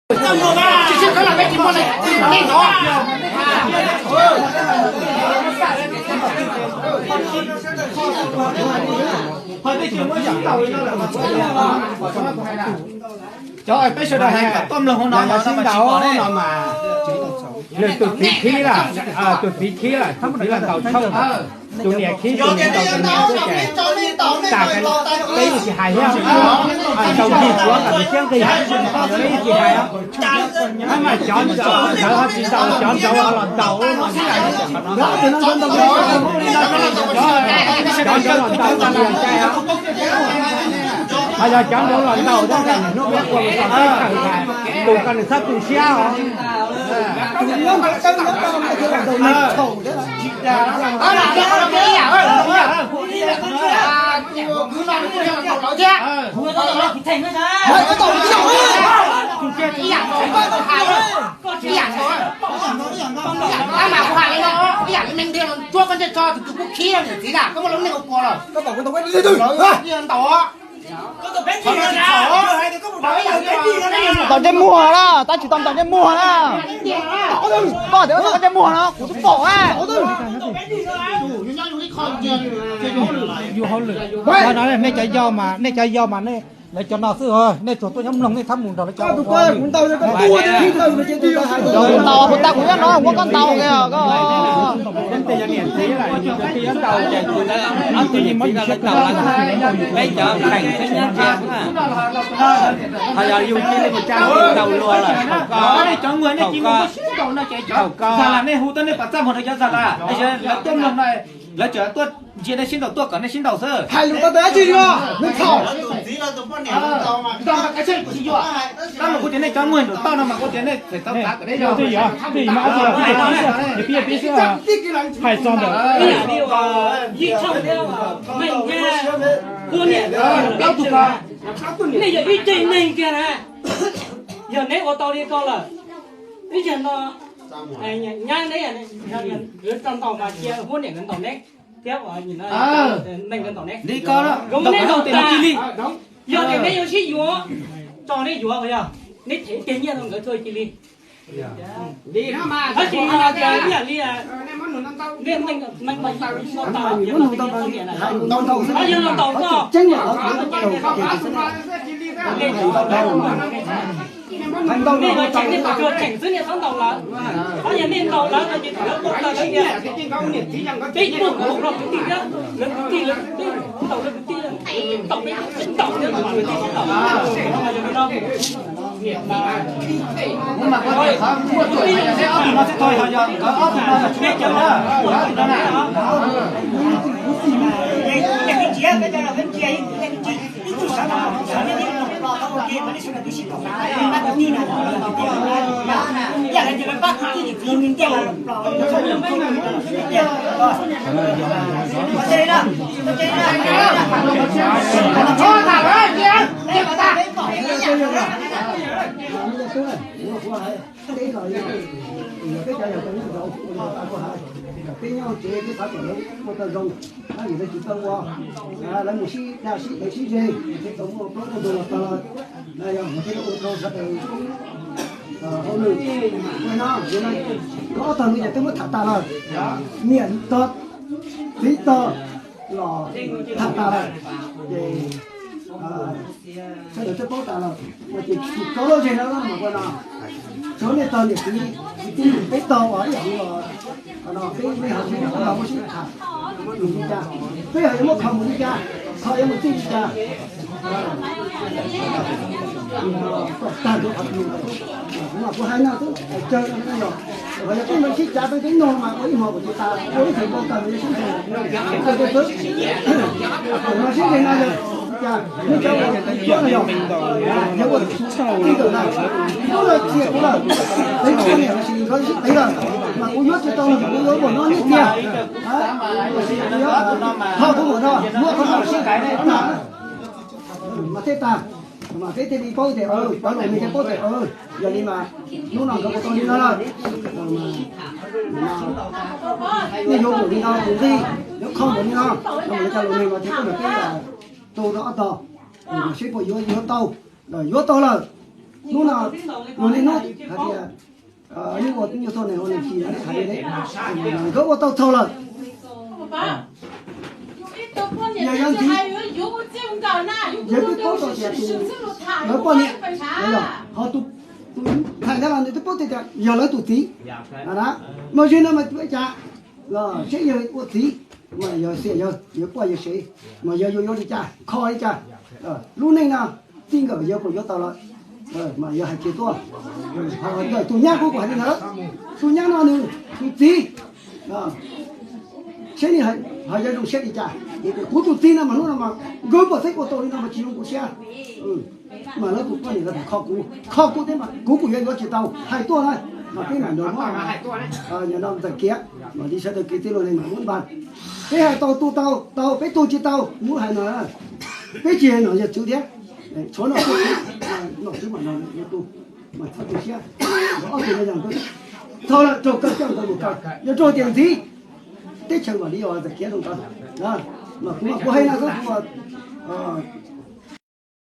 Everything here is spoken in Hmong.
Cov peb sawv daws hais kom tuaj mloog hauv no no mas, nws tus txiv khib lawm, tus txiv khib lawm, tus txiv los ntaus tshooj, tus niam khib, tus niam ntaus tus niam xwb ces tas, peb yeej tsis hais thiab. Ntaus ncig tuav kom nws siab nqig, peb yeej tsis hais. Mas cov ntawd ho tsis ntaus, cov ntawd ho los ntaus, cov ntawd los ntaus, ho yog cov ntawd los ntaus tab sis hnub peb ua tus koj nws txhob tu siab os. Ib yam li neeg tiag, tuav koj ntsej tso tus kuv khib niam txiv na, koj muaj lub neej ua puas lawm. Ntaus ntaus ntsej muag na, tab tsis tau ntaus ntsej muag na. Koj tias koj ntaus ntsej muag no kuv twb pom a. Yus hauj lwm, nej cov yau mas, nej cov yau mas nej, lawv cov no xwb, nej tsuas tuaj nyob mloog, nej txhob mus nrog lawv cov. Ntaus, kuv tag kuv nyob no muab koj ntaus kiag koj. Peb cov peem xwb nyob ntsia, ho yog yus cia li mus tsa ntaus luag lawm, thaum ko, thaum ko, nej hu tau nej pas txaj muag rau cov xa las, lawv tuaj mloog no, lawv tseem tuaj ntsia nej sib ntaus, tuaj kom nej sib ntaus xwb. Hais lus tau dab tsi os, nej txhaum. Tab mas kuv tias nej cov muag nraum toj no mas kuv tias nej txawm tau kav kom nej yog. Twj ywm, twj ywm mas, pib pib xwb, hais txog ntawm nej yog ib tsev neeg kiag na, yog neb ua tau li ko lawm, ib tsam no nyab neb yuav tau ntaus mas cia huab niam nkawd ntaus neb thiab, neeg nkawd ntaus neb. Zoo neb ntaus tas, yog tias neb yuav sib yuav, tso neb yuav, yog neb them kiag nyiaj rau nkawd txhua cia li. Tab sis yog tias ib yam li nej, yog los ntaus koj, nej los tseem, nej puas tsuas tseem xwb nej txhob ntaus lawv. Tab yog nej ntaus lawv no ces thaum lawv tuaj tawm lawv tias peb muaj kuv los kwv tij thiab, lawv kwv tij, lawv peb ntaus lawv kwv tij, ntaus peb, peb ntaus thiab mas lawv thiaj sib ntaus. Peb los yog, peb cov yog tau nyob nraud, peb nyob hauv tsev peb xav kom lawv ua tau zoo, tab sis lawv tsis tau ua, lawv mus sib daj sib deev sib ze, thiaj tau muaj plaub muaj ntug los tau lawm. Yog mus thiaj li ua rau sawv daws hauj lwm. Ua no, ob tog no ces twb muab tham tas lawm, niam tog txiv tog los tham tas lawm, ces sawv daws twb paub tas lawm, ces tsis txhob loj zem no mas ua no. Tsuav nej tog niam txiv, txiv tub peb tog uas ib yam li no, peb nej ho sib nrog muab sib tham, mus li cas, peb ho yuav muab kho mus li cas, kho yuav mus txij li cas. Tag kuv hais no xwb, tsawg no yog, yog peb no sib cav peb peb no mas ua ib hmo kuv tsis tas, ua ib txhais npau taws yog sib ntshe, xwb. No sib ntshe no yog cas, nej cov ua tij tuab no yog, yog ua tij ntawm na, tub no txia kuv lawm, peb kuv niam los sis nkawd sib tev lawm, mas kuv yuav tsis tau los kuv yuav npaum no nej tiag. Ho kuv npaum no muab qhov no sib ntshe tag, mas thiaj tag, mas peb thiaj li paub tias, cov laus nws thiaj paub tias, yog li mas hnub no nkawd ua tau li no lawm, nej yuav npaum li no tus nqi, yuav kho npaum li no, no mas cov laus nws los thiaj paub mas peb tu rau ob tog, seb puas yuav yuav tau, los yuav tau lawm. Hnub no luag niaj hnub hais tias, yeej ua nyuag txog neeg ua neeg tsis hais li, nkawd ua tau txog lawm. Yog yog ntxiv, yog twb paub tau tias tus, lawv poj niam, ho tus ntxhais ntawd los nws twb paub tias yog lawv tus txiv. Mas zim no mas ua cas, seb yawg ua txiv, mas yog xiam yawg, yawg poj yawg sev, mas yawg yuav yuav li cas, kho li cas. Lub neej no txij nkawm yawg puas yuav tau lawm, mas yawg hais kiag tuaj. Tus nyab kuv kuv hais li ntawd, tus nyab no nws, tus txiv, seb nws ho yuav zoo siab li cas. Kuv tus txiv no mas hnub no mas nkawd puas xeeb ua tau li no mas tsis zoo kuv siab. Mas lawv tus poj niam lawv kho kuv, kho kuv thiab mas kuv kuj yuav yuav tsis tau, hais tuaj na, mas peb mam nrog muab, ntawm Ntxawm Kiav, mas li sawv daws kev txij luag neeg mas muab npaj. Peb hais tau tu tau, tau peb tu tsis tau muab hais no, peb tsis hais nom yawg Tswv thiab, tshuav nom Tswv, nom Tswv mas no yuav tu, mas txhob tu siab. Ob tug no yog txog lawm raug kaw coj ntawd mus kaw, yog raug tias ntxiv teb chaws mam li ua Ntxawm Kiav zoo ntawd. Mas kuv mas kuv hais no xwb, kuv